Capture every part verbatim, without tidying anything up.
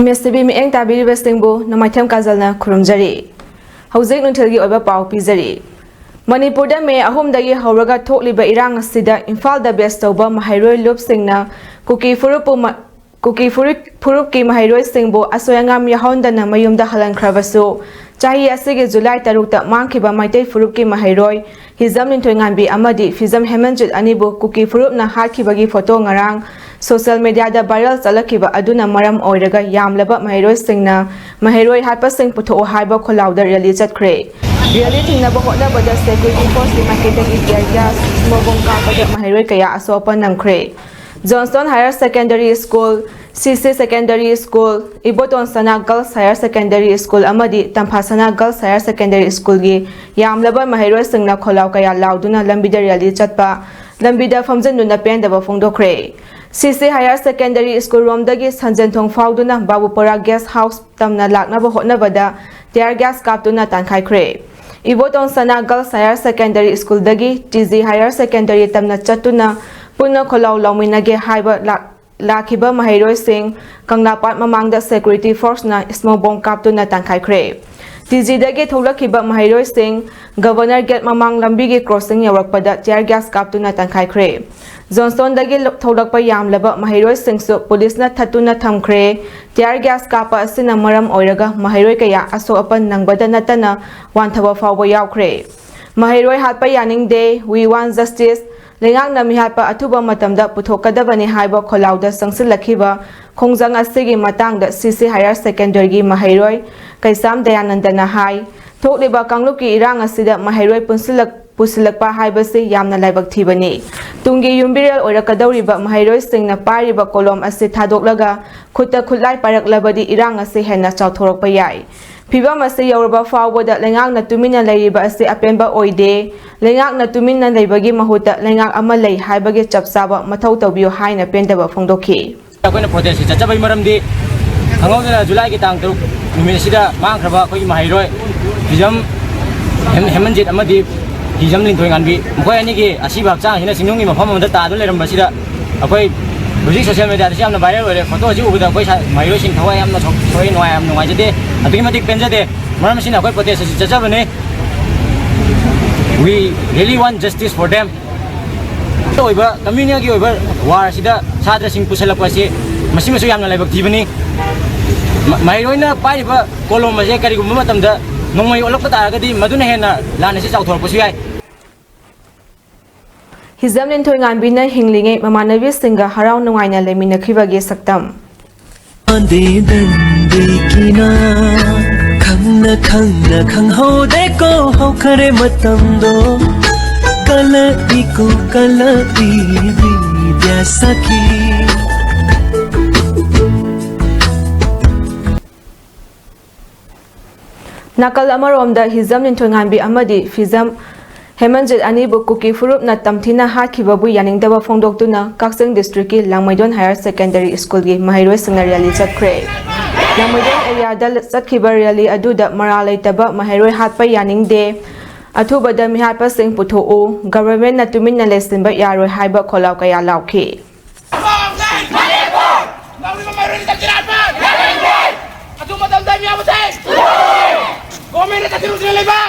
ꯃꯦꯁ TV ꯃꯤꯠꯌꯦꯡ ꯇꯥꯕꯤꯔꯤꯕꯁꯤꯡꯕꯨ ꯅꯣꯡꯃꯥꯏꯊꯦꯝ ꯀꯥꯖꯜꯅ ꯈꯨꯔꯨꯝꯖꯔꯤ꯫ ꯍꯧꯖꯤꯛ ꯅꯨꯡꯊꯤꯜꯒꯤ ꯑꯣꯏꯕ ꯄꯥꯎ ꯄꯤꯖꯔꯤ꯫ ꯃꯅꯤꯄꯨꯔꯗ ꯃꯦ ꯑꯍꯨꯝꯗꯒꯤ ꯍꯧꯔꯒ ꯊꯣꯛꯂꯤꯕ ꯏꯔꯥꯡ ꯑꯁꯤꯗ ꯏꯝꯐꯥꯜꯗ ꯕꯦꯁ ꯇꯧꯕ ꯃꯍꯩꯔꯣꯏ ꯂꯨꯞꯁꯤꯡꯅ ꯀꯨꯀꯤ ꯐꯨꯔꯨꯞꯄꯨ ꯃ-, ꯀꯨꯀꯤ ꯐꯨꯔꯨꯞ-, ꯐꯨꯔꯨꯞꯀꯤ ꯃꯍꯩꯔꯣꯏꯁꯤꯡꯕꯨ ꯑꯁꯣꯏ ꯑꯉꯥꯝ ꯌꯥꯎꯍꯟꯗꯅ ꯃꯌꯨꯝꯗ ꯍꯜꯍꯟꯈ꯭ꯔꯕꯁꯨ, ꯆꯍꯤ ꯑꯁꯤꯒꯤ ꯖꯨꯂꯥꯏ ꯇꯔꯨꯛꯇ ꯃꯥꯡꯈꯤꯕ ꯃꯩꯇꯩ ꯐꯨꯔꯨꯞꯀꯤ ꯃꯍꯩꯔꯣꯏ ꯍꯤꯖꯝ ꯅꯤꯡꯊꯣꯏꯉꯥꯟꯕꯤ ꯑꯃꯗꯤ ꯐꯤꯖꯝ ꯍꯦꯃꯟꯖꯤꯠ ꯑꯅꯤꯕꯨ ꯀꯨꯀꯤ ꯐꯨꯔꯨꯞꯅ ꯍꯥꯠꯈꯤꯕꯒꯤ ꯐꯣꯇꯣ ꯉꯔꯥꯡ ꯁꯣꯁꯤꯌꯦꯜ ꯃꯤꯗꯤꯌꯥꯗ ꯚꯥꯏꯔꯦꯜ ꯆꯠꯂꯛꯈꯤꯕ ꯑꯗꯨꯅ ꯃꯔꯝ ꯑꯣꯏꯔꯒ ꯌꯥꯝꯂꯕ ꯃꯍꯩꯔꯣꯏꯁꯤꯡꯅ ꯃꯍꯩꯔꯣꯏ ꯍꯥꯠꯄꯁꯤꯡ ꯄꯨꯊꯣꯛꯑꯣ ꯍꯥꯏꯕ ꯈꯣꯜꯂꯥꯎꯗ ꯔꯦꯂꯤ ꯆꯠꯈ꯭ꯔꯦ꯫ ꯔꯦꯂꯤ ꯊꯤꯡꯅꯕ ꯍꯣꯠꯅꯕꯗ ꯁꯦꯀ꯭ꯌꯨꯔꯤꯇꯤ ꯐꯣꯔꯁꯀꯤ ꯃꯥꯏꯀꯩꯗꯒꯤ ꯇꯤꯌꯔ ꯒ꯭ꯌꯥꯁ, ꯁ꯭ꯃꯣꯛ ꯕꯣꯝ ꯀꯥꯞꯄꯗ ꯃꯍꯩꯔꯣꯏ ꯀꯌꯥ ꯑꯁꯣꯛ ꯑꯄꯟ ꯅꯪꯈ꯭ꯔꯦ꯫ ꯖꯣꯟꯁꯇꯣꯟ ꯍꯥꯌꯔ ꯁꯦꯀꯦꯟꯗꯔꯤ ꯁ꯭ꯀꯨꯜ, ꯁꯤ ꯁꯤ ꯁꯦꯀꯦꯟꯗꯔꯤ ꯁ꯭ꯀꯨꯜ, ꯏꯕꯣꯇꯣꯟ ꯁꯅꯥ ꯒꯔꯜꯁ ꯍꯥꯌꯔ ꯁꯦꯀꯦꯟꯗꯔꯤ ꯁ꯭ꯀꯨꯜ ꯑꯃꯗꯤ ꯇꯝꯐꯥꯁꯅꯥ ꯒꯔꯜꯁ ꯍꯥꯌꯔ ꯁꯦꯀꯦꯟꯗꯔꯤ ꯁ꯭ꯀꯨꯜꯒꯤ ꯌꯥꯝꯂꯕ ꯃꯍꯩꯔꯣꯏꯁꯤꯡꯅ ꯈꯣꯜꯂꯥꯎ ꯀꯌꯥ ꯂꯥꯎꯗꯨꯅ ꯂꯝꯕꯤꯗ ꯔꯦꯂꯤ ꯆꯠꯄ, ꯂꯝꯕꯤꯗ ꯐꯝꯖꯤꯟꯗꯨꯅ ꯄꯦꯟꯗꯕ ꯐꯣꯡꯗꯣꯛꯈ꯭ꯔꯦ꯫ ꯁꯤ ꯁꯤ ꯍꯥꯌꯔ ꯁꯦꯀꯦꯟꯗꯔꯤ ꯁ꯭ꯀꯨꯜ ꯔꯣꯝꯗꯒꯤ ꯁꯟꯖꯦꯟꯊꯣꯡ ꯐꯥꯎꯗꯨꯅ ꯕꯥꯕꯨꯄꯨꯔꯥ ꯒꯦꯁ ꯍꯥꯎꯁ ꯇꯝꯅ ꯂꯥꯛꯅꯕ ꯍꯣꯠꯅꯕꯗ ꯇꯤꯌꯔ ꯒ꯭ꯌꯥꯁ ꯀꯥꯞꯇꯨꯅ ꯇꯥꯟꯈꯥꯏꯈ꯭ꯔꯦ꯫ ꯏꯕꯣꯇꯣꯟ ꯁꯅꯥ ꯒꯔꯜꯁ ꯍꯥꯌꯔ ꯁꯦꯀꯦꯟꯗꯔꯤ ꯁ꯭ꯀꯨꯜꯗꯒꯤ ꯇꯤ ꯖꯤ ꯍꯥꯌꯔ ꯁꯦꯀꯦꯟꯗꯔꯤ ꯇꯝꯅ ꯆꯠꯇꯨꯅ ꯄꯨꯟꯅ ꯈꯣꯜꯂꯥꯎ ꯂꯥꯎꯃꯤꯟꯅꯒꯦ ꯍꯥꯏꯕ ꯂꯥꯛ-, ꯂꯥꯛꯈꯤꯕ ꯃꯍꯩꯔꯣꯏꯁꯤꯡ ꯀꯪꯂꯥꯄꯥꯠ ꯃꯃꯥꯡꯗ ꯁꯦꯀ꯭ꯌꯨꯔꯤꯇꯤ ꯐꯣꯔꯁꯅ ꯁ꯭ꯃꯣꯛ ꯕꯣꯝ ꯀꯥꯞꯇꯨꯅ ꯇꯥꯟꯈꯥꯏꯈ꯭ꯔꯦ꯫ ꯇꯤ ꯖꯤꯗꯒꯤ ꯊꯣꯛꯂꯛꯈꯤꯕ ꯃꯍꯩꯔꯣꯏꯁꯤꯡ ꯒꯕꯔꯅꯔ ꯒꯦꯠ ꯃꯃꯥꯡ ꯂꯝꯕꯤꯒꯤ ꯀ꯭ꯔꯣꯁꯤꯡ ꯌꯧꯔꯛꯄꯗ ꯇꯤꯌꯔ ꯒ꯭ꯌꯥꯁ ꯀꯥꯞꯇꯨꯅ ꯇꯥꯟꯈꯥꯏꯈ꯭ꯔꯦ꯫ ꯖꯣꯟꯁꯇꯣꯟꯗꯒꯤ ꯂ-, ꯊꯣꯛꯂꯛꯄ ꯌꯥꯝꯂꯕ ꯃꯍꯩꯔꯣꯏꯁꯤꯡꯁꯨ ꯄꯨꯂꯤꯁꯅ ꯊꯠꯇꯨꯅ ꯊꯝꯈ꯭ꯔꯦ꯫ ꯇꯤꯌꯔ ꯒ꯭ꯌꯥꯁ ꯀꯥꯞꯄ ꯑꯁꯤꯅ ꯃꯔꯝ ꯑꯣꯏꯔꯒ ꯃꯍꯩꯔꯣꯏ ꯀꯌꯥ ꯑꯁꯣꯛ ꯑꯄꯟ ꯅꯪꯕꯗ ꯅꯠꯇꯅ ꯋꯥꯟꯊꯕ ꯐꯥꯎꯕ ꯌꯥꯎꯈ꯭ꯔꯦ꯫ ꯃꯍꯩꯔꯣꯏ ꯍꯥꯠꯄ ꯌꯥꯅꯤꯡꯗꯦ, We want justice, ꯂꯩꯉꯥꯛꯅ ꯃꯤꯍꯥꯠꯄ ꯑꯊꯨꯕ ꯃꯇꯝꯗ ꯄꯨꯊꯣꯛꯀꯗꯕꯅꯤ ꯍꯥꯏꯕ ꯈꯣꯜꯂꯥꯎꯗ ꯆꯪꯁꯤꯜꯂꯛꯈꯤꯕ ꯈꯣꯡꯖꯪ ꯑꯁꯤꯒꯤ ꯃꯇꯥꯡꯗ ꯁꯤ ꯁꯤ ꯍꯥꯌꯔ ꯁꯦꯀꯦꯟꯗꯔꯤꯒꯤ ꯃꯍꯩꯔꯣꯏ ꯀꯩꯁꯥꯝ ꯗꯌꯥꯅꯟꯗꯅ ꯍꯥꯏ, ꯊꯣꯛꯂꯤꯕ ꯀꯥꯡꯂꯨꯞꯀꯤ ꯏꯔꯥꯡ ꯑꯁꯤꯗ ꯃꯍꯩꯔꯣꯏ ꯄꯨꯟꯁꯤꯜꯂꯛ-, ꯄꯨꯁꯤꯜꯂꯛꯄ ꯍꯥꯏꯕꯁꯤ ꯌꯥꯝꯅ ꯂꯥꯏꯕꯛ ꯊꯤꯕꯅꯤ꯫ ꯇꯨꯡꯒꯤ ꯌꯨꯝꯕꯤꯔꯦꯜ ꯑꯣꯏꯔꯛꯀꯗꯧꯔꯤꯕ ꯃꯍꯩꯔꯣꯏꯁꯤꯡꯅ ꯄꯥꯏꯔꯤꯕ ꯀꯣꯂꯣꯝ ꯑꯁꯤ ꯊꯥꯗꯣꯛꯂꯒ ꯈꯨꯠꯇ ꯈꯨꯠꯂꯥꯏ ꯄꯥꯏꯔꯛꯂꯕꯗꯤ ꯏꯔꯥꯡ ꯑꯁꯤ ꯍꯦꯟꯅ ꯆꯥꯎꯊꯣꯔꯛꯄ ꯌꯥꯏ꯫ ꯐꯤꯚꯝ ꯑꯁꯤ ꯌꯧꯔꯕ ꯐꯥꯎꯕꯗ ꯂꯩꯉꯥꯛꯅ ꯇꯨꯃꯤꯟꯅ ꯂꯩꯔꯤꯕ ꯑꯁꯤ ꯑꯄꯦꯟꯕ ꯑꯣꯏꯗꯦ꯫ ꯂꯩꯉꯥꯛꯅ ꯇꯨꯃꯤꯟꯅ ꯂꯩꯕꯒꯤ ꯃꯍꯨꯠꯇ ꯂꯩꯉꯥꯛ ꯑꯃ ꯂꯩ ꯍꯥꯏꯕꯒꯤ ꯆꯞ ꯆꯥꯕ ꯃꯊꯧ ꯇꯧꯕꯤꯌꯨ ꯍꯥꯏꯅ ꯄꯦꯟꯗꯕ ꯐꯣꯡꯗꯣꯛꯈꯤ꯫ ꯑꯩꯈꯣꯏꯅ ꯄ꯭ꯔꯣꯇꯦꯁꯁꯤ ꯆꯠꯆꯕꯒꯤ ꯃꯔꯝꯗꯤ ꯈꯪꯍꯧꯗꯅ ꯖꯨꯂꯥꯏꯒꯤ ꯇꯥꯡ ꯇꯔꯨꯛ ꯅꯨꯃꯤꯠ ꯑꯁꯤꯗ ꯃꯥꯡꯈ꯭ꯔꯕ ꯑꯩꯈꯣꯏꯒꯤ ꯃꯍꯩꯔꯣꯏ ꯐꯤꯖꯝ ꯍꯦꯝ-, ꯍꯦꯃꯟꯖꯤꯠ ꯑꯃꯗꯤ ꯐꯤꯖꯝ ꯂꯤꯟꯊꯣꯏꯉꯥꯟꯕꯤ, ꯃꯈꯣꯏ ꯑꯅꯤꯒꯤ ꯑꯁꯤꯕ ꯍꯛꯆꯥꯡ ꯑꯁꯤꯅ ꯆꯤꯡꯅꯨꯡꯒꯤ ꯃꯐꯝ ꯑꯃꯗ ꯇꯥꯗꯨꯅ ꯂꯩꯔꯝꯕꯁꯤꯗ ꯑꯩꯈꯣꯏ ꯍꯧꯖꯤꯛ ꯁꯣꯁꯤꯌꯦꯜ ꯃꯦꯗꯤꯌꯥꯗꯁꯨ ꯌꯥꯝꯅ ꯚꯥꯏꯔꯦꯜ ꯑꯣꯏꯔꯦ꯫ ꯐꯣꯇꯣ ꯑꯁꯤ ꯎꯕꯗ ꯑꯩꯈꯣꯏ ꯁꯥ-, ꯃꯍꯩꯔꯣꯏꯁꯤꯡ ꯊꯋꯥꯏ ꯌꯥꯝꯅ ꯁꯣꯛ-, ꯁꯣꯛꯏ, ꯅꯨꯡꯉꯥꯏ, ꯌꯥꯝ ꯅꯨꯡꯉꯥꯏꯖꯗꯦ꯫ ꯑꯗꯨꯛꯀꯤ ꯃꯇꯤꯛ ꯄꯦꯟꯖꯗꯦ꯫ ꯃꯔꯝ ꯑꯁꯤꯅ ꯑꯩꯈꯣꯏ ꯄ꯭ꯔꯣꯇꯦꯁ ꯑꯁꯤ ꯆꯠꯆꯕꯅꯤ꯫ We really want justice for them꯫ ꯑꯣꯏꯕ ꯀꯝꯃ꯭ꯌꯨꯅꯦꯜꯒꯤ ꯑꯣꯏꯕ ꯋꯥꯔ ꯑꯁꯤꯗ ꯁꯥꯇ꯭ꯔꯁꯤꯡ ꯄꯨꯁꯜꯂꯛꯄ ꯑꯁꯤ ꯃꯁꯤꯃꯁꯨ ꯌꯥꯝꯅ ꯂꯥꯏꯕꯛ ꯊꯤꯕꯅꯤ꯫ ꯃ-, ꯃꯍꯩꯔꯣꯏꯅ ꯄꯥꯏꯔꯤꯕ ꯀꯣꯂꯣꯝ ꯑꯁꯦ ꯀꯔꯤꯒꯨꯝꯕ ꯃꯇꯝꯗ ꯅꯣꯡꯃꯩ ꯑꯣꯜꯂꯛꯄ ꯇꯥꯔꯒꯗꯤ ꯃꯗꯨꯅ ꯍꯦꯟꯅ ꯂꯥꯟ ꯑꯁꯤ ꯆꯥꯎꯊꯣꯔꯛꯄꯁꯨ ꯌꯥꯏ꯫ ꯍꯤꯖꯝ ꯂꯤꯟꯊꯣꯏꯉꯥꯟꯕꯤꯅ ꯍꯤꯡꯂꯤꯉꯩ ꯃꯃꯥꯟꯅꯕꯤꯁꯤꯡꯒ ꯍꯔꯥꯎ ꯅꯨꯡꯉꯥꯏꯅ ꯂꯩꯃꯤꯟꯅꯈꯤꯕꯒꯤ ꯁꯛꯇꯝ꯫ ꯗꯦ ꯗꯟꯗꯤ ꯀꯤꯅꯥ, ꯈꯪꯅ ꯈꯪꯅ ꯈꯪꯍꯧꯗꯦꯀꯣ ꯍꯧꯈꯔꯦ ꯃꯇꯝꯗꯣ꯫ ꯀꯂꯛꯏꯀꯣ ꯀꯂꯛꯏ ꯕꯤꯗ꯭ꯌꯥ ꯁꯥꯈꯤ꯫ ꯅꯥꯀꯜ ꯑꯃꯔꯣꯝꯗ ꯍꯤꯖꯝ ꯂꯤꯟꯊꯣꯏꯉꯥꯟꯕꯤ ꯑꯃꯗꯤ ꯐꯤꯖꯝ ꯍꯦꯃꯟꯖꯤꯠ ꯑꯅꯤꯕꯨ ꯀꯨꯀꯤ ꯐꯨꯔꯨꯞꯅ ꯇꯝꯊꯤꯅ ꯍꯥꯠꯈꯤꯕꯕꯨ ꯌꯥꯅꯤꯡꯗꯕ ꯐꯣꯡꯗꯣꯛꯇꯨꯅ ꯀꯛꯆꯤꯡ ꯗꯤꯁꯇ꯭ꯔꯤꯛꯀꯤ ꯂꯥꯡꯃꯩꯗꯣꯟ ꯍꯥꯌꯔ ꯁꯦꯀꯦꯟꯗꯔꯤ ꯁ꯭ꯀꯨꯜꯒꯤ ꯃꯍꯩꯔꯣꯏꯁꯤꯡꯅ ꯔꯦꯂꯤ ꯆꯠꯈ꯭ꯔꯦ꯫ ꯂꯥꯡꯃꯩꯗꯣꯟ ꯑꯦꯔꯤꯌꯥꯗ ꯆꯠꯈꯤꯕ ꯔꯦꯂꯤ ꯑꯗꯨꯗ ꯃꯔꯥꯜ ꯂꯩꯇꯕ ꯃꯍꯩꯔꯣꯏ ꯍꯥꯠꯄ ꯌꯥꯅꯤꯡꯗꯦ, ꯑꯊꯨꯕꯗ ꯃꯤꯍꯥꯠꯄꯁꯤꯡ ꯄꯨꯊꯣꯛꯎ, ꯒꯚꯔꯟꯃꯦꯟꯠꯅ ꯇꯨꯃꯤꯟꯅ ꯂꯩꯁꯤꯟꯕ ꯌꯥꯔꯣꯏ ꯍꯥꯏꯕ ꯈꯣꯜꯂꯥꯎ ꯀꯌꯥ ꯂꯥꯎꯈꯤ꯫ ꯂꯧꯔꯤꯕ ꯃꯍꯩꯔꯣꯏꯒꯤ ꯗꯝ ꯆꯤꯔꯥꯠꯄ! ꯑꯊꯨꯕ ꯃꯇꯝꯗ ꯃꯤꯌꯥꯝꯕꯁꯤꯡ! ꯒꯣꯔꯃꯦꯟꯅ ꯆꯠꯈꯤꯕꯁꯤꯅ ꯂꯩꯕ!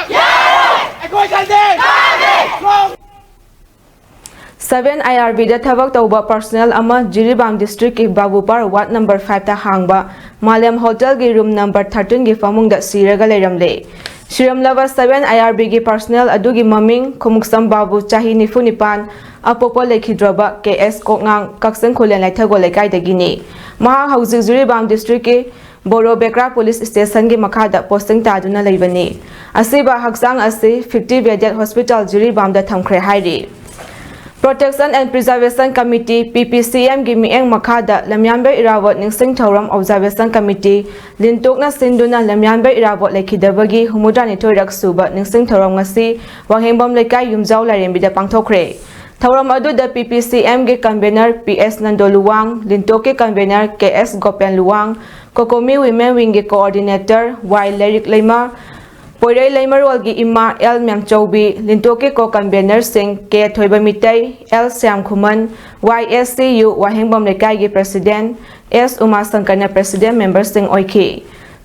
ꯑꯩꯈꯣꯏ ꯈꯪꯗꯦ! ꯁꯚꯦꯟ ꯑꯥꯏ ꯑꯥꯔ ꯕꯤꯗ ꯊꯕꯛ ꯇꯧꯕ ꯄꯔꯁꯣꯅꯦꯜ ꯑꯃ ꯖꯤꯔꯤꯕꯥꯝ ꯗꯤꯁꯇ꯭ꯔꯤꯛꯀꯤ ꯕꯥꯕꯨꯄꯥꯔ ꯋꯥꯔꯗ ꯅꯝꯕꯔ ꯐꯥꯏꯚꯇ ꯍꯥꯡꯕ ꯃꯥꯂꯦꯝ ꯍꯣꯇꯦꯜꯒꯤ ꯔꯨꯝ ꯅꯝꯕꯔ ꯊꯥꯔꯇꯤꯟꯒꯤ ꯐꯃꯨꯡꯗ ꯁꯤꯔꯒ ꯂꯩꯔꯝꯂꯦ꯫ ꯁꯤꯔꯝꯂꯕ ꯁꯚꯦꯟ ꯑꯥꯏ ꯑꯥꯔ ꯕꯤꯒꯤ ꯄꯔꯁꯣꯅꯦꯜ ꯑꯗꯨꯒꯤ ꯃꯃꯤꯡ ꯈꯣꯡꯎꯞꯁꯝ ꯕꯥꯕꯨ, ꯆꯍꯤ ꯅꯤꯐꯨ ꯅꯤꯄꯥꯟ, ꯑꯄꯣꯛꯄ ꯂꯩꯈꯤꯗ꯭ꯔꯕ ꯀꯦ ꯑꯦꯁ ꯀꯣꯛꯉꯥꯡ, ꯀꯛꯆꯤꯡ ꯈꯨꯂꯦꯟ ꯂꯩꯊꯒꯣꯜ ꯂꯩꯀꯥꯏꯗꯒꯤꯅꯤ꯫ ꯃꯍꯥꯛ ꯍꯧꯖꯤꯛ ꯖꯤꯔꯤꯕꯥꯝ ꯗꯤꯁꯇ꯭ꯔꯤꯛꯀꯤ ꯕꯣꯔꯣ ꯕꯦꯀ꯭ꯔꯥ ꯄꯨꯂꯤꯁ ꯁ꯭ꯇꯦꯁꯟꯒꯤ ꯃꯈꯥꯗ ꯄꯣꯁꯇꯤꯡ ꯇꯥꯗꯨꯅ ꯂꯩꯕꯅꯤ꯫ ꯑꯁꯤꯕ ꯍꯛꯆꯥꯡ ꯑꯁꯤ ꯐꯤꯐꯇꯤ ꯕꯦꯗꯦꯗ ꯍꯣꯁꯄꯤꯇꯥꯜ ꯖꯤꯔꯤꯕꯥꯝꯗ ꯊꯝꯈ꯭ꯔꯦ ꯍꯥꯏꯔꯤ꯫ Protection and Preservation Committee, P P C ꯑꯦꯝꯒꯤ ꯃꯤꯠꯌꯦꯡ ꯃꯈꯥꯗ ꯂꯝꯌꯥꯟꯕ ꯏꯔꯥꯕꯣꯠ ꯅꯤꯡꯁꯤꯡ ꯊꯧꯔꯝ ꯑꯣꯕꯖꯥꯔꯕꯦꯁꯟ ꯀꯃꯤꯇꯤ ꯂꯤꯟꯇꯣꯛꯅ ꯁꯤꯟꯗꯨꯅ ꯂꯝꯌꯥꯟꯕ ꯏꯔꯥꯕꯣꯠ ꯂꯩꯈꯤꯗꯕꯒꯤ ꯍꯨꯝꯐꯨꯇꯔꯥꯅꯤꯊꯣꯏꯔꯛ ꯁꯨꯕ ꯅꯤꯡꯁꯤꯡ ꯊꯧꯔꯝ ꯉꯁꯤ ꯋꯥꯍꯦꯡꯕꯝ ꯂꯩꯀꯥꯏ ꯌꯨꯝꯖꯥꯎ ꯂꯥꯏꯔꯦꯝꯕꯤꯗ ꯄꯥꯡꯊꯣꯛꯈ꯭ꯔꯦ꯫ ꯊꯧꯔꯝ ꯑꯗꯨꯗ ꯄꯤ ꯄꯤ ꯁꯤ ꯑꯦꯝꯒꯤ convenor P S Nando Luwang, ꯂꯤꯟꯇꯣꯛꯀꯤ convenor K S Gopen Luwang, COCOMI women ꯋꯤꯡꯒꯤ ꯀꯣꯑꯣꯔꯗꯤꯅꯦꯇꯔ ꯋꯥꯏ ꯂꯩꯔꯤꯛ ꯂꯩꯃ, ꯄꯣꯏꯔꯩ ꯂꯩꯃꯔꯣꯜꯒꯤ ꯏꯃꯥ ꯑꯦꯜ ꯃꯦꯝꯆꯧꯕꯤ, ꯂꯤꯟꯇꯣꯛꯀꯤ ꯀꯣ ꯀꯟꯚꯦꯅꯔꯁꯤꯡ ꯀꯦ ꯊꯣꯏꯕ ꯃꯤꯇꯩ, ꯑꯦꯜ ꯁ꯭ꯌꯥꯝ ꯈꯨꯃꯟ, ꯋꯥꯏ ꯑꯦꯁ ꯁꯤ ꯌꯨ ꯋꯥꯍꯦꯡꯕꯝ ꯂꯩꯀꯥꯏꯒꯤ ꯄ꯭ꯔꯦꯁꯤꯗꯦꯟꯠ ꯑꯦꯁ ꯎꯃꯥꯁꯪꯀꯔꯅ ꯄ꯭ꯔꯦꯁꯤꯗꯦꯟꯠ ꯃꯦꯝꯕꯔꯁꯤꯡ ꯑꯣꯏꯈꯤ꯫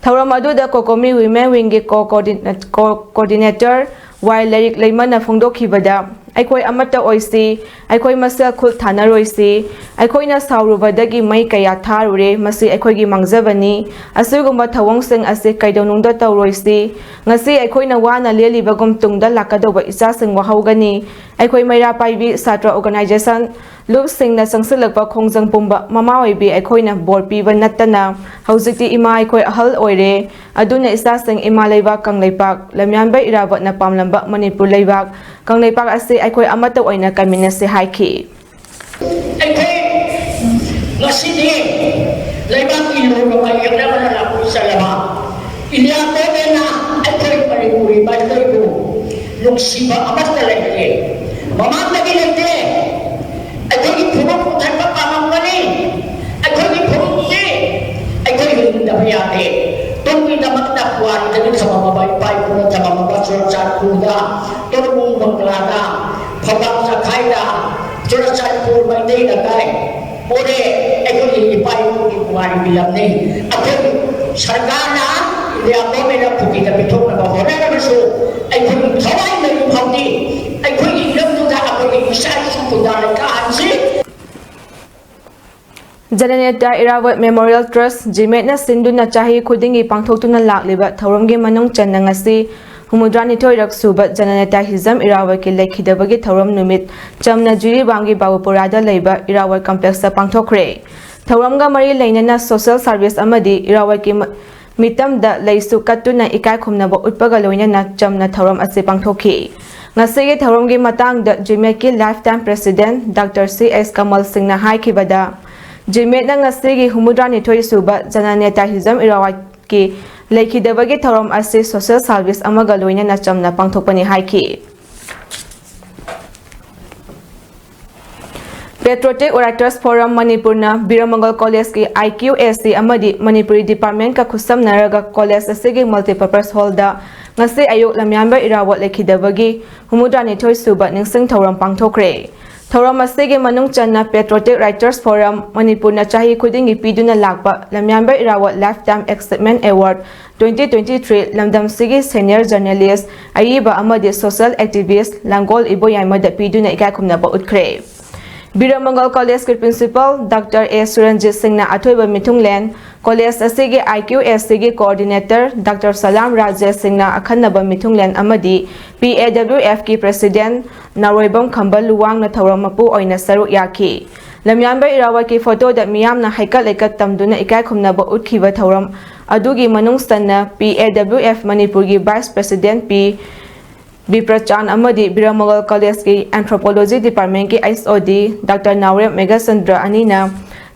ꯊꯧꯔꯝ ꯑꯗꯨꯗ ꯀꯣꯀꯣꯃꯤ ꯋꯤꯃꯦꯟ ꯋꯤꯡꯒꯤ ꯀꯣ ꯀꯣꯑꯣꯔꯗꯤꯅꯦ-, ꯀꯣ ꯀꯣꯑꯣꯔꯗꯤꯅꯦꯇꯔ ꯋꯥꯏ ꯂꯥꯏꯔꯤꯛ ꯂꯩꯃꯅ ꯐꯣꯡꯗꯣꯛꯈꯤꯕꯗ, ꯑꯩꯈꯣꯏ ꯑꯃꯠꯇ ꯑꯣꯏꯁꯤ, ꯑꯩꯈꯣꯏ ꯃꯁꯦꯜ ꯈꯨꯠ ꯊꯥꯅꯔꯣꯏꯁꯤ, ꯑꯩꯈꯣꯏꯅ ꯁꯥꯎꯔꯨꯕꯗꯒꯤ ꯃꯩ ꯀꯌꯥ ꯊꯥꯔꯨꯔꯦ, ꯃꯁꯤ ꯑꯩꯈꯣꯏꯒꯤ ꯃꯥꯡꯖꯕꯅꯤ꯫ ꯑꯁꯤꯒꯨꯝꯕ ꯊꯧꯑꯣꯡꯁꯤꯡ ꯑꯁꯤ ꯀꯩꯗꯧꯅꯨꯡꯗ ꯇꯧꯔꯣꯏꯁꯤ꯫ ꯉꯁꯤ ꯑꯩꯈꯣꯏꯅ ꯋꯥꯅ ꯂꯦꯜꯂꯤꯕꯒꯨꯝ ꯇꯨꯡꯗ ꯂꯥꯛꯀꯗꯧꯕ ꯏꯆꯥꯁꯤꯡ ꯋꯥꯍꯧꯒꯅꯤ꯫ ꯑꯩꯈꯣꯏ ꯃꯩꯔꯥ ꯄꯥꯏꯕꯤ ꯁꯥꯇ꯭ꯔ ꯑꯣꯔꯒꯅꯥꯏꯖꯦꯁꯟ ꯂꯨꯞꯁꯤꯡꯅ ꯆꯪꯁꯤꯜꯂꯛꯄ ꯈꯣꯡꯖꯪ ꯄꯨꯝꯕ ꯃꯃꯥ ꯑꯣꯏꯕꯤ ꯑꯩꯈꯣꯏꯅ ꯕꯣꯔ ꯄꯤꯕ ꯅꯠꯇꯅ ꯍꯧꯖꯤꯛꯇꯤ ꯏꯃꯥ ꯑꯩꯈꯣꯏ ꯑꯍꯜ ꯑꯣꯏꯔꯦ꯫ ꯑꯗꯨꯅ ꯏꯆꯥꯁꯤꯡ ꯏꯃꯥ ꯂꯩꯕꯥꯛ ꯀꯪꯂꯩꯄꯥꯛ, ꯂꯝꯌꯥꯟꯕ ꯏꯔꯥꯕꯣꯠꯅ ꯄꯥꯝꯂꯝꯕ ꯃꯅꯤꯄꯨꯔ ꯂꯩꯕꯥꯛ ꯀꯪꯂꯩꯄꯥꯛ ꯑꯁꯤ ꯑꯩꯈꯣꯏ ꯑꯃꯠꯇ ꯑꯣꯏꯅ ꯀꯟꯃꯤꯟꯅꯁꯤ ꯍꯥꯏꯈꯤ꯫ ꯑꯩꯈꯣꯏ ꯉꯁꯤꯗꯤ ꯂꯩꯕꯥꯛꯀꯤ ꯂꯣꯏꯕ ꯃꯥꯌꯣꯛꯅꯕꯅ ꯂꯥꯛꯄ ꯆꯠꯂꯕ ꯏꯟꯗꯤꯌꯥ ꯒꯣꯔꯃꯦꯟꯅ ꯑꯩꯈꯣꯏ ꯃꯅꯤꯄꯨꯔꯤ ꯃꯩꯇꯩꯕꯨ ꯅꯨꯡꯁꯤꯕ ꯑꯃꯠꯇ ꯂꯩꯇꯦ, ꯃꯃꯥꯡꯗꯒꯤ ꯂꯩꯇꯦ꯫ ꯑꯩꯈꯣꯏꯒꯤ ꯐꯨꯔꯨꯞ ꯃꯨꯊꯠꯄ ꯄꯥꯝꯂꯝꯒꯅꯤ꯫ ꯑꯩꯈꯣꯏꯒꯤ ꯐꯨꯔꯨꯞꯇꯤ ꯑꯩꯈꯣꯏ ꯍꯤꯡꯗꯕ ꯌꯥꯗꯦ꯫ ꯇꯨꯡꯒꯤꯗꯃꯛꯇ ꯄꯨꯋꯥꯔꯤꯗꯒꯤ ꯊꯝꯃꯝꯃꯕ, ꯏꯄꯥ ꯏꯄꯨꯅ ꯊꯝꯃꯝꯃꯕ ꯆꯨꯔꯆꯥꯟꯄꯨꯔꯗ, ꯇꯣꯔꯕꯨꯡ ꯕꯪꯒ꯭ꯂꯥꯗ, ꯐꯧꯕꯥꯛ ꯆꯈꯥꯏꯗ, ꯆꯨꯔꯆꯥꯟꯄꯨꯔ ꯃꯩꯇꯩ ꯂꯩꯀꯥꯏ, ꯄꯣꯔꯦ꯫ ꯑꯩꯈꯣꯏꯒꯤ ꯏꯄꯥ ꯏꯄꯨꯒꯤ ꯄꯨꯋꯥꯔꯤꯒꯤ ꯂꯝꯅꯤ꯫ ꯑꯩꯈꯣꯏ ꯁꯔꯀꯥꯔꯅ, ꯏꯟꯗꯤꯌꯥ ꯒꯣꯔꯃꯦꯟꯅ ꯀꯨꯀꯤꯗ ꯄꯤꯊꯣꯛꯅꯕ ꯍꯣꯠꯅꯔꯕꯁꯨ, ꯑꯩꯈꯣꯏꯒꯤ ꯊꯋꯥꯏ ꯂꯩꯔꯤ ꯐꯥꯎꯗꯤ ꯑꯩꯈꯣꯏꯒꯤ ꯏꯔꯝꯗꯝꯗ ꯑꯩꯈꯣꯏꯒꯤ ꯏꯆꯥ ꯏꯁꯨ ꯈꯨꯟꯗꯥ ꯂꯩꯇꯥꯍꯟꯁꯤ꯫ ꯖꯅꯅꯦꯇꯥ ꯏꯔꯥꯕꯣꯠ ꯃꯦꯃꯣꯔꯤꯌꯦꯜ ꯇ꯭ꯔꯁ, ꯖꯤꯃꯦꯠꯅ ꯁꯤꯟꯗꯨꯅ ꯆꯍꯤ ꯈꯨꯗꯤꯡꯒꯤ ꯄꯥꯡꯊꯣꯛꯇꯨꯅ ꯂꯥꯛꯂꯤꯕ ꯊꯧꯔꯝꯒꯤ ꯃꯅꯨꯡ ꯆꯟꯅ ꯉꯁꯤ ꯍꯨꯝꯐꯨꯇꯔꯥꯅꯤꯊꯣꯏꯔꯛ ꯁꯨꯕ ꯖꯅꯅꯦꯇꯥ ꯍꯤꯖꯝ ꯏꯔꯥꯕꯣꯠꯀꯤ ꯂꯩꯈꯤꯗꯕꯒꯤ ꯊꯧꯔꯝ ꯅꯨꯃꯤꯠ ꯆꯝꯅ ꯖꯤꯔꯤꯕꯥꯝꯒꯤ ꯕꯥꯕꯨꯄꯨꯔꯥꯗ ꯂꯩꯕ ꯏꯔꯥꯕꯣꯠ ꯀꯝꯄ꯭ꯂꯦꯛꯁꯇ ꯄꯥꯡꯊꯣꯛꯈ꯭ꯔꯦ꯫ ꯊꯧꯔꯝꯒ ꯃꯔꯤ ꯂꯩꯅꯅ ꯁꯣꯁꯦꯜ ꯁꯥꯔꯚꯤꯁ ꯑꯃꯗꯤ ꯏꯔꯥꯕꯣꯠꯀꯤ ꯃ-, ꯃꯤꯇꯝꯗ ꯂꯩꯁꯨ ꯀꯠꯇꯨꯅ ꯏꯀꯥꯏ ꯈꯨꯝꯅꯕ ꯎꯠꯄꯒ ꯂꯣꯏꯅꯅ ꯆꯝꯅ ꯊꯧꯔꯝ ꯑꯁꯤ ꯄꯥꯡꯊꯣꯛꯈꯤ꯫ ꯉꯁꯤꯒꯤ ꯊꯧꯔꯝꯒꯤ ꯃꯇꯥꯡꯗ ꯖꯤꯃꯦꯠꯀꯤ life time president doctor C S ꯀꯃꯜ ꯁꯤꯡꯅ ꯍꯥꯏꯈꯤꯕꯗ, ꯖꯤꯃꯦꯠꯅ ꯉꯁꯤꯒꯤ ꯍꯨꯝꯐꯨꯇꯔꯥꯅꯤꯊꯣꯏ ꯁꯨꯕ ꯖꯅꯅꯦꯇꯥ ꯍꯤꯖꯝ ꯏꯔꯥꯕꯣꯠꯀꯤ ꯂꯩꯈꯤꯗꯕꯒꯤ ꯊꯧꯔꯝ ꯑꯁꯤ ꯁꯣꯁꯦꯜ ꯁꯥꯔꯚꯤꯁ ꯑꯃꯒ ꯂꯣꯏꯅꯅ ꯆꯝꯅ ꯄꯥꯡꯊꯣꯛꯄꯅꯤ ꯍꯥꯏꯈꯤ꯫ Patriotic Writers Forum ꯃꯅꯤꯄꯨꯔꯅ ꯕꯤꯔꯃꯪꯒꯜ ꯀꯣꯂꯦꯖꯀꯤ ꯑꯥꯏ ꯀ꯭ꯌꯨ ꯑꯦ ꯁꯤ ꯑꯃꯗꯤ ꯃꯅꯤꯄꯨꯔꯤ ꯗꯤꯄꯥꯔꯠꯃꯦꯟꯠꯀ ꯈꯨꯠꯁꯝꯅꯔꯒ ꯀꯣꯂꯦꯖ ꯑꯁꯤꯒꯤ multipurpose hall ꯗ ꯉꯁꯤ ꯑꯌꯨꯛ ꯂꯝꯌꯥꯟꯕ ꯏꯔꯥꯕꯣꯠ ꯂꯩꯈꯤꯗꯕꯒꯤ ꯍꯨꯝꯐꯨꯇꯔꯥꯅꯤꯊꯣꯏ ꯁꯨꯕ ꯅꯤꯡꯁꯤꯡ ꯊꯧꯔꯝ ꯄꯥꯡꯊꯣꯛꯈ꯭ꯔꯦ꯫ ꯊꯧꯔꯝ ꯑꯁꯤꯒꯤ ꯃꯅꯨꯡ ꯆꯟꯅ Patriotic Writers Forum ꯃꯅꯤꯄꯨꯔꯅ ꯆꯍꯤ ꯈꯨꯗꯤꯡꯒꯤ ꯄꯤꯗꯨꯅ ꯂꯥꯛꯄ ꯂꯝꯌꯥꯟꯕ ꯏꯔꯥꯕꯣꯠ Lifetime Achievement Award twenty twenty-three ꯂꯝꯗꯝꯁꯤꯒꯤ senior journalist, ꯑꯏꯕ ꯑꯃꯗꯤ social activist ꯂꯥꯡꯒꯣꯜ ꯏꯕꯣꯌꯥꯏꯃꯗ ꯄꯤꯗꯨꯅ ꯏꯀꯥꯏꯈꯨꯝꯅꯕ ꯎꯠꯈ꯭ꯔꯦ꯫ ꯕꯤꯔꯃꯪꯒꯜ ꯀꯣꯂꯦꯖꯀꯤ principal ꯗꯥꯛꯇꯔ ꯑꯦ ꯁꯨꯔꯟꯖꯤꯠ ꯁꯤꯡꯅ ꯑꯊꯣꯏꯕ ꯃꯤꯊꯨꯡꯂꯦꯟ, ꯀꯣꯂꯦꯖ ꯑꯁꯤꯒꯤ ꯑꯥꯏ ꯀ꯭ꯌꯨ ꯑꯦ ꯁꯤꯒꯤ coordinator ꯗꯥꯛꯇꯔ ꯁꯂꯥꯝ ꯔꯥꯖꯦꯁ ꯁꯤꯡꯅ ꯑꯈꯟꯅꯕ ꯃꯤꯊꯨꯡꯂꯦꯟ ꯑꯃꯗꯤ ꯄꯤ ꯑꯦ ꯗꯕ꯭ꯂꯤꯎ ꯑꯦꯐꯀꯤ president ꯅꯥꯎꯔꯣꯏꯕꯝ ꯈꯝꯕ ꯂꯨꯋꯥꯡꯅ ꯊꯧꯔꯝ ꯃꯄꯨ ꯑꯣꯏꯅ ꯁꯔꯨꯛ ꯌꯥꯈꯤ꯫ ꯂꯝꯌꯥꯟꯕ ꯏꯔꯥꯕꯣꯠꯀꯤ ꯐꯣꯇꯣꯗ ꯃꯤꯌꯥꯝꯅ ꯍꯩꯀꯠ ꯂꯩꯀꯠ ꯇꯝꯗꯨꯅ ꯏꯀꯥꯏꯈꯨꯝꯅꯕ ꯎꯠꯈꯤꯕ ꯊꯧꯔꯝ ꯑꯗꯨꯒꯤ ꯃꯅꯨꯡ ꯆꯟꯅ ꯄꯤ ꯑꯦ ꯗꯕ꯭ꯂꯤꯎ ꯑꯦꯐ ꯃꯅꯤꯄꯨꯔꯒꯤ vice president ꯄꯤ ꯕꯤꯄ꯭ꯔꯆꯥꯟ ꯑꯃꯗꯤ ꯕꯤꯔꯃꯪꯒꯜ ꯀꯣꯂꯦꯖꯀꯤ anthropology department ꯀꯤ ꯑꯩꯆ ꯑꯣ ꯗꯤ ꯗꯥꯛꯇꯔ ꯅꯥꯎꯔꯦꯝ ꯃꯦꯘꯆꯟꯗ꯭ꯔ ꯑꯅꯤꯅ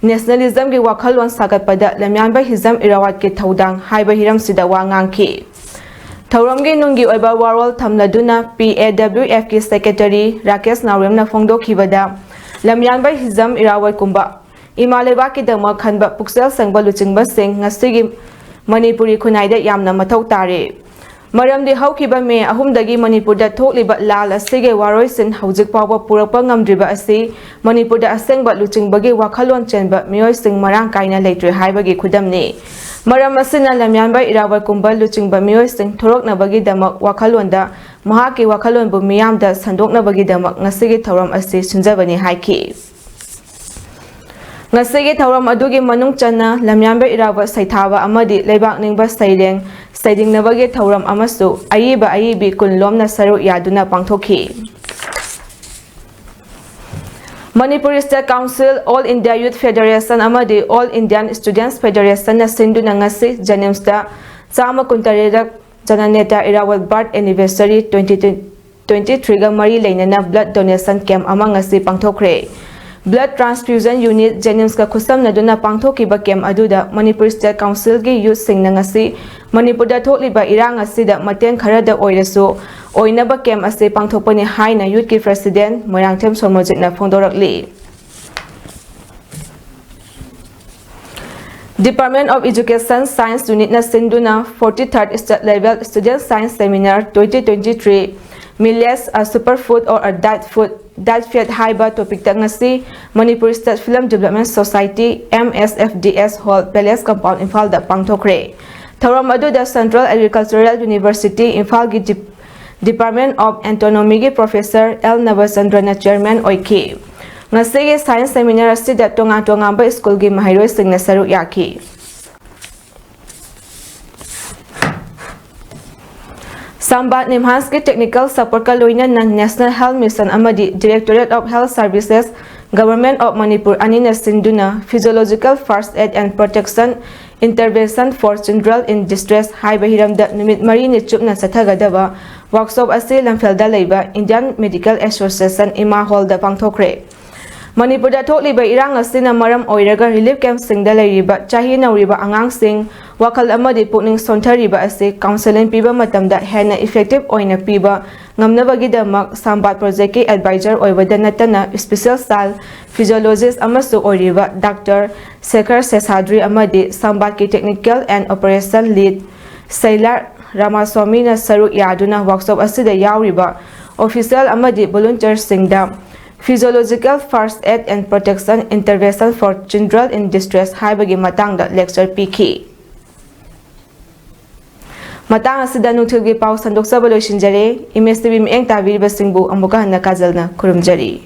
nationalism ꯒꯤ ꯋꯥꯈꯜꯂꯣꯟ ꯁꯥꯒꯠꯄꯗ ꯂꯝꯌꯥꯟꯕ ꯍꯤꯖꯝ ꯏꯔꯥꯕꯣꯠꯀꯤ ꯊꯧꯗꯥꯡ ꯍꯥꯏꯕ ꯍꯤꯔꯝꯁꯤꯗ ꯋꯥ ꯉꯥꯡꯈꯤ꯫ ꯊꯧꯔꯝꯒꯤ ꯅꯨꯡꯒꯤ ꯑꯣꯏꯕ ꯋꯥꯔꯣꯜ ꯊꯝꯂꯗꯨꯅ ꯄꯤ ꯑꯦ ꯗꯕ꯭ꯂꯤꯎ ꯑꯦꯐ ꯀꯤ secretary ꯔꯥꯀꯦꯁ ꯅꯥꯎꯔꯦꯝꯅ ꯐꯣꯡꯗꯣꯛꯈꯤꯕꯗ, ꯂꯝꯌꯥꯟꯕ ꯍꯤꯖꯝ ꯏꯔꯥꯕꯣꯠꯀꯨꯝꯕ ꯏꯃꯥ ꯂꯩꯕꯥꯛꯀꯤꯗꯃꯛ ꯈꯟꯕ ꯄꯨꯛꯆꯦꯜ ꯁꯦꯡꯕ ꯂꯨꯆꯤꯡꯕꯁꯤꯡ ꯉꯁꯤꯒꯤ ꯃꯅꯤꯄꯨꯔꯤ ꯈꯨꯟꯅꯥꯏꯗ ꯌꯥꯝꯅ ꯃꯊꯧ ꯇꯥꯔꯤ꯫ ꯃꯔꯝꯗꯤ ꯍꯧꯈꯤꯕ ꯃꯦ ꯑꯍꯨꯝꯗꯒꯤ ꯃꯅꯤꯄꯨꯔꯗ ꯊꯣꯛꯂꯤꯕ ꯂꯥꯜ ꯑꯁꯤꯒꯤ ꯋꯥꯔꯣꯏꯁꯤꯟ ꯍꯧꯖꯤꯛ ꯐꯥꯎꯕ ꯄꯨꯔꯛꯄ ꯉꯝꯗ꯭ꯔꯤꯕ ꯑꯁꯤ ꯃꯅꯤꯄꯨꯔꯗ ꯑꯁꯦꯡꯕ ꯂꯨꯆꯤꯡꯕꯒꯤ ꯋꯥꯈꯜꯂꯣꯟ ꯆꯦꯟꯕ ꯃꯤꯑꯣꯏꯁꯤꯡ ꯃꯔꯥꯡ ꯀꯥꯏꯅ ꯂꯩꯇ꯭ꯔꯦ ꯍꯥꯏꯕꯒꯤ ꯈꯨꯗꯝꯅꯤ꯫ ꯃꯔꯝ ꯑꯁꯤꯅ ꯂꯝꯌꯥꯟꯕ ꯏꯔꯥꯕꯣꯠꯀꯨꯝꯕ ꯂꯨꯆꯤꯡꯕ ꯃꯤꯑꯣꯏꯁꯤꯡ ꯊꯣꯔꯛꯅꯕꯒꯤꯗꯃꯛ ꯋꯥꯈꯜꯂꯣꯟꯗ ꯃꯍꯥꯛꯀꯤ ꯋꯥꯈꯜꯂꯣꯟꯕꯨ ꯃꯤꯌꯥꯝꯗ ꯁꯟꯗꯣꯛꯅꯕꯒꯤꯗꯃꯛ ꯉꯁꯤꯒꯤ ꯊꯧꯔꯝ ꯑꯁꯤ ꯁꯤꯟꯖꯕꯅꯤ ꯍꯥꯏꯈꯤ꯫ ꯉꯁꯤꯒꯤ ꯊꯧꯔꯝ ꯑꯗꯨꯒꯤ ꯃꯅꯨꯡ ꯆꯟꯅ ꯂꯝꯌꯥꯟꯕ ꯏꯔꯥꯕꯣꯠ ꯁꯩꯊꯥꯕ ꯑꯃꯗꯤ ꯂꯩꯕꯥꯛ ꯅꯤꯡꯕ ꯁꯩꯔꯦꯡ ꯁꯩꯗꯤꯡꯅꯕꯒꯤ ꯊꯧꯔꯝ ꯑꯃꯁꯨ ꯑꯏꯕ ꯑꯏꯕꯤ ꯀꯨꯟ ꯂꯣꯝꯅ ꯁꯔꯨꯛ ꯌꯥꯗꯨꯅ ꯄꯥꯡꯊꯣꯛꯈꯤ꯫ Manipur State Council, All India Youth Federation ꯑꯃꯗꯤ All Indian Students Federation ꯅ ꯁꯤꯟꯗꯨꯅ ꯉꯁꯤ JNIMS ꯇ ꯆꯥꯝꯃ ꯀꯨꯟꯇꯔꯦꯠ ꯖꯅꯅꯦꯇꯥ ꯏꯔꯥꯕꯣꯠ birth anniversary twenty twenty-three ꯒ ꯃꯔꯤ ꯂꯩꯅꯅ blood donation camp ꯑꯃ ꯉꯁꯤ ꯄꯥꯡꯊꯣꯛꯈ꯭ꯔꯦ꯫ Blood transfusion unit JNIMS ꯀ ꯈꯨꯠꯁꯝꯅꯗꯨꯅ ꯄꯥꯡꯊꯣꯛꯈꯤꯕ camp ꯑꯗꯨꯗ Manipur State Council ꯒꯤ youth ꯁꯤꯡꯅ ꯉꯁꯤ ꯃꯅꯤꯄꯨꯔꯗ ꯊꯣꯛꯂꯤꯕ ꯏꯔꯥꯡ ꯑꯁꯤꯗ ꯃꯇꯦꯡ ꯈꯔꯗ ꯑꯣꯏꯔꯁꯨ ꯑꯣꯏꯅꯕ camp ꯑꯁꯤ ꯄꯥꯡꯊꯣꯛꯄꯅꯤ ꯍꯥꯏꯅ youth ꯀꯤ president Moirangthem ꯁꯣꯃꯣꯔꯖꯤꯠꯅ ꯐꯣꯡꯗꯣꯔꯛꯂꯤ꯫ Department of Education Science Unit ꯅ ꯁꯤꯟꯗꯨꯅ forty-third State Level Student Science Seminar twenty twenty-three, Millets, a Superfood or a Diet Food, Diet Fat ꯍꯥꯏꯕ topic ꯇ ꯉꯁꯤ Manipur State Film Development Society, M S F D S Hall, Palace Compound, ꯏꯝꯐꯥꯜꯗ ꯄꯥꯡꯊꯣꯛꯈ꯭ꯔꯦ꯫ ꯊꯧꯔꯝ ꯑꯗꯨꯗ Central Agricultural University ꯏꯝꯐꯥꯜꯒꯤ Dep-, Department of Anthroponomy ꯒꯤ Professor L ꯅꯕꯆꯟꯗ꯭ꯔꯅ chairman ꯑꯣꯏꯈꯤ꯫ ꯉꯁꯤꯒꯤ science seminar ꯑꯁꯤꯗ ꯇꯣꯉꯥꯟ ꯇꯣꯉꯥꯟꯕ ꯁ꯭ꯀꯨꯜꯒꯤ ꯃꯍꯩꯔꯣꯏꯁꯤꯡꯅ ꯁꯔꯨꯛ ꯌꯥꯈꯤ꯫ ꯁꯝꯕꯥꯠ NIMHANS ꯀꯤ technical support ꯀ ꯂꯣꯏꯅꯅ National Health Mission ꯑꯃꯗꯤ Directorate of Health Services, Government of Manipur ꯑꯅꯤꯅ ꯁꯤꯟꯗꯨꯅ Physiological First Aid and Protection, Intervention for Children in Distress ꯍꯥꯏꯕ ꯍꯤꯔꯝꯗ ꯅꯨꯃꯤꯠ ꯃꯔꯤꯅꯤ ꯆꯨꯞꯅ ꯆꯠꯊꯒꯗꯕ workshop ꯑꯁꯤ ꯂꯝꯐꯦꯜꯗ ꯂꯩꯕ Indian Medical Association ꯏꯃꯥ ꯍꯣꯜꯗ ꯄꯥꯡꯊꯣꯛꯈ꯭ꯔꯦ꯫ ꯃꯅꯤꯄꯨꯔꯗ ꯊꯣꯛꯂꯤꯕ ꯏꯔꯥꯡ ꯑꯁꯤꯅ ꯃꯔꯝ ꯑꯣꯏꯔꯒ relief camp ꯁꯤꯡꯗ ꯂꯩꯔꯤꯕ ꯆꯍꯤ ꯅꯧꯔꯤꯕ ꯑꯉꯥꯡꯁꯤꯡ ꯋꯥꯈꯜ ꯑꯃꯗꯤ ꯄꯨꯛꯅꯤꯡ ꯁꯣꯟꯊꯔꯤꯕ ꯑꯁꯤ counselling ꯄꯤꯕ ꯃꯇꯝꯗ ꯍꯦꯟꯅ effective ꯑꯣꯏꯅ ꯄꯤꯕ ꯉꯝꯅꯕꯒꯤꯗꯃꯛ ꯁꯝꯕꯥꯠ project ꯀꯤ advisor ꯑꯣꯏꯕꯗ ꯅꯠꯇꯅ special child physiologist ꯑꯃꯁꯨ ꯑꯣꯏꯔꯤꯕ Doctor ꯁꯦꯈꯔ ꯁꯦꯁꯥꯗ꯭ꯔꯤ ꯑꯃꯗꯤ ꯁꯝꯕꯥꯠꯀꯤ technical and operation lead ꯁꯩꯂꯥ ꯔꯥꯃꯥꯁ꯭ꯋꯥꯃꯤꯅ ꯁꯔꯨꯛ ꯌꯥꯗꯨꯅ workshop ꯑꯁꯤꯗ ꯌꯥꯎꯔꯤꯕ official ꯑꯃꯗꯤ volunteer ꯁꯤꯡꯗ Physiological First Aid and Protection, Intervention for Children in Distress ꯍꯥꯏꯕꯒꯤ ꯃꯇꯥꯡꯗ lecture ꯄꯤꯈꯤ꯫ ꯃꯇꯥꯡ ꯑꯁꯤꯗ ꯅꯨꯡꯊꯤꯜꯒꯤ ꯄꯥꯎ ꯁꯟꯗꯣꯛꯆꯕ ꯂꯣꯏꯁꯤꯟꯖꯔꯦ꯫ M S T V ꯃꯤꯠꯌꯦꯡ ꯇꯥꯕꯤꯔꯤꯕꯁꯤꯡꯕꯨ ꯑꯃꯨꯛꯀ ꯍꯟꯅ ꯀꯥꯖꯜꯅ ꯈꯨꯔꯨꯝꯖꯔꯤ꯫